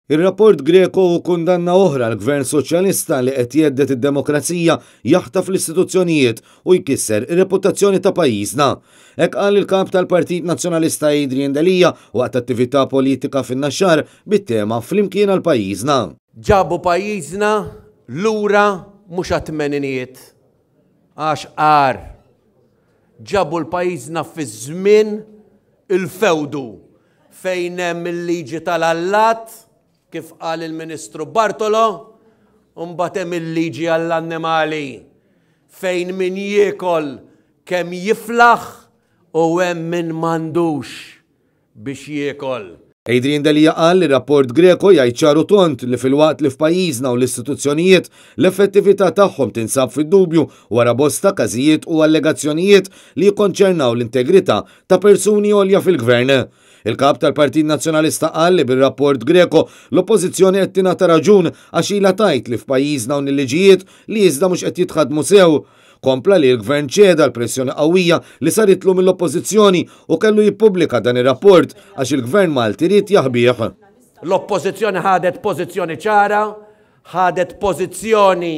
Ir-rapport Greco hu kundanna oħra għall-Gvern Soċjalista li qed jhedded id-demokrazija, jaħtaf l-istituzzjonijiet u jkisser ir-reputazzjoni ta' pajjiżna. Hekk qal il-Kap tal-Partit Nazzjonalista Adrian Delia waqt attività politika fin-Naxxar bit-tema Flimkien għal Pajjiżna. Ġabu pajjiżna lura mhux għat-tmeninijiet, għax agħar. Ġabu l-pajjiżna fi żmien il-fewdu fejn hemm il-liġi tal-allat, kif qal il-Ministru Bartolo, u mbagħad hemm il-liġi għall-annimali, fejn min jiekol kemm jiflaħ u hemm min m'għandux biex jiekol. Adrian Delia qal li rapport Greco jgħid ċar u tond li filwaqt li f'pajjiżna u l-istituzzjonijiet l-effettività tagħhom tinsab fid-dubju wara bosta każijiet u allegazzjonijiet li jikkonċernaw l-integrità ta' persuni għolja fil-Gvern. Il-Kap tal-Partit Nazzjonalista qal li bir-rapport Greco l-Oppożizzjoni qed tingħata raġun għax ilha tgħid li f'pajjiżna hawn il-liġijiet li iżda mhux qed jitħaddmu sew. Kompla li l-Gvern ċeda għall-pressjoni qawwija li saritlu mill-Oppożizzjoni u kellu jippubblika dan ir-rapport għax il-Gvern Malti ried jaħbih. L-Oppożizzjoni ħadet pożizzjoni ċara, ħadet pożizzjoni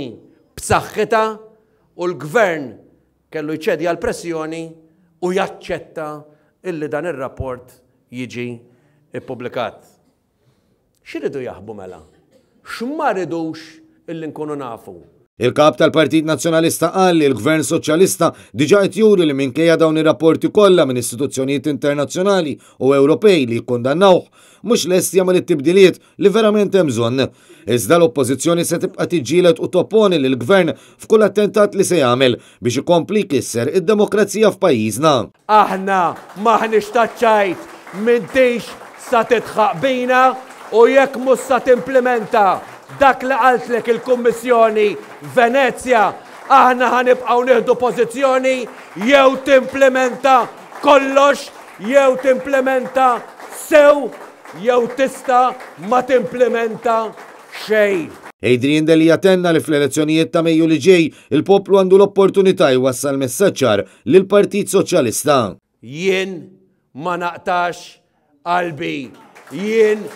b'saħħitha u l-Gvern Kellu jċedi għall-pressjoni u jaċċetta illi dan ir-rapport jiġi ppubblikat. X'iridu jaħbu mela? X'ma ridux illi nkunu nafu? Il-Kap tal-Partit Nazzjonalista qal li l-Gvern Soċjalista diġà qed juri li minkejja dawn ir-rapporti kollha minn istituzzjonijiet internazzjonali u Ewropej li jikkundannawh, mhux lest jagħmel it-tibdiliet li verament hemm bżonn. Iżda l-Oppożizzjoni se tibqa' tiġġieled u topponi lill-Gvern f'kull attentat li se jagħmel biex ikompli jkisser id-demokrazija f'pajjiżna. Aħna m'aħniex taċ-ċajt, m'intix sa tidħaq bina u jekk mhux sa timplimenta dak li qaltlek il-Kummissjoni Venezja, aħna ħa nibqgħu nieħdu pożizzjoni jew timplimenta kollox jew timplimenta sew jew tista' ma timplimenta xejn. Adrian Delia tenna li fl-elezzjonijiet ta' Mejju li ġej, il-poplu għandu l-opportunità jwassal messaġġ ċar lill-Partit Soċjalista. Jien ma naqtax qalbi. Jien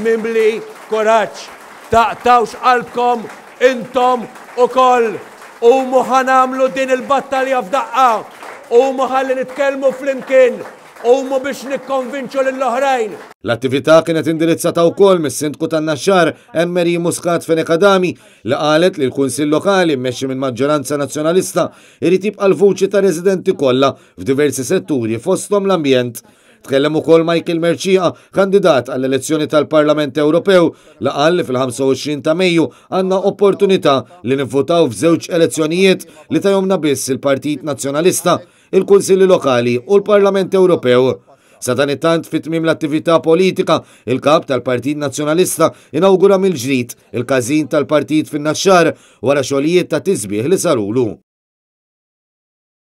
mimli kuraġġ. Taqtgħux qalbkom intom ukoll. Qumu ħa nagħmlu din il-battalja f'daqqa. Qumu ħalli nitkellmu flimkien. Qumu biex nikkonvinċu lill-oħrajn. L-attività kienet indirizzata wkoll mis-Sindku tan-Naxxar, Anne Marie Muscat Fenech Adami, li qalet li l-Kunsill Lokali mmexxi minn maġġoranza Nazzjonalista jrid jibqa' l-vuċi tar-residenti kollha f'diversi setturi fosthom l-ambjent. Tkellem ukoll Michael Mercieca, kandidat għall-elezzjoni tal-Parlament Ewropew, li qal li fil-25 ta' Mejju għandna opportunità li nivvutaw f'żewġ elezzjonijiet li tajomna biss il-Partit Nazzjonalista il-Kunsilli Lokali u l-Parlament Ewropew. Sadanittant fi tmiem l-attività politika, il-Kap tal-Partit Nazzjonalista inawgura mill-ġdid il-każin tal-partit fin-Naxxar wara xogħlijiet ta' tisbiħ li sarulu.